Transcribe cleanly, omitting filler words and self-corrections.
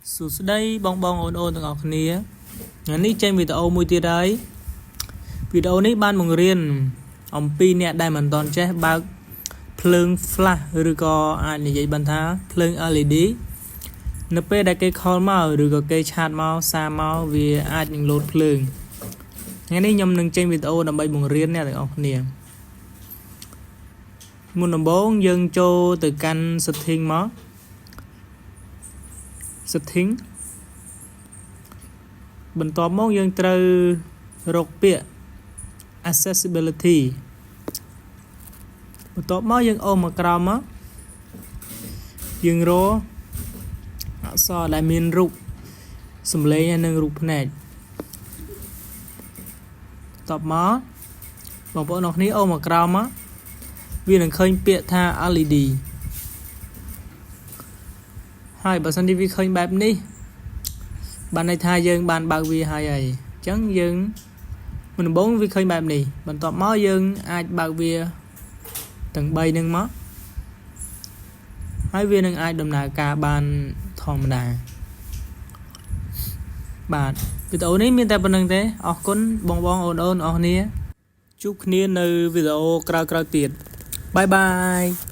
សួស្តីបងបងអូនអូនទាំងអស់គ្នាថ្ងៃនេះចេញវីដេអូមួយទៀតហើយវីដេអូនេះបានបង្រៀនអំពីអ្នកដែលមិនទាន់ចេះបើកភ្លើង flash ឬក៏អាចនិយាយបានថាភ្លើង LED នៅពេលដែលគេ call មកឬក៏គេ chat មកសារមកវាអាចនឹងលោតភ្លើងថ្ងៃនេះខ្ញុំនឹងចេញវីដេអូដើម្បីបង្រៀនអ្នកទាំងអស់គ្នាមុនដំបូងយើងចូលទៅកាន់ setting មក setting បន្ទាប់មកយើងត្រូវរកពាក្យ accessibility បន្ទាប់មកយើងអូសមកក្រោមមកយើងរកអក្សរដែលមានរូបសំឡេងនិងរូបភ្នែកបន្ទាប់មកបងប្អូនអរគ្នាអូសមកក្រោមមកវានឹងឃើញពាក្យថា LED ហើយបើសិនជាវាឃើញបែបនេះបានន័យថាយើងបានបើកវាហើយហើយអញ្ចឹងយើងមុនដំបូងវាឃើញបែបនេះបន្ទាប់មកយើងអាចបើកវាទាំង3នឹងមកហើយវានឹងអាចដំណើរការបានធម្មតាបាទវីដេអូនេះមានតែប៉ុណ្ណឹងទេអរគុណបងបងអូនអូនអរគ្នាជួបគ្នានៅវីដេអូក្រោយៗទៀត bye bye.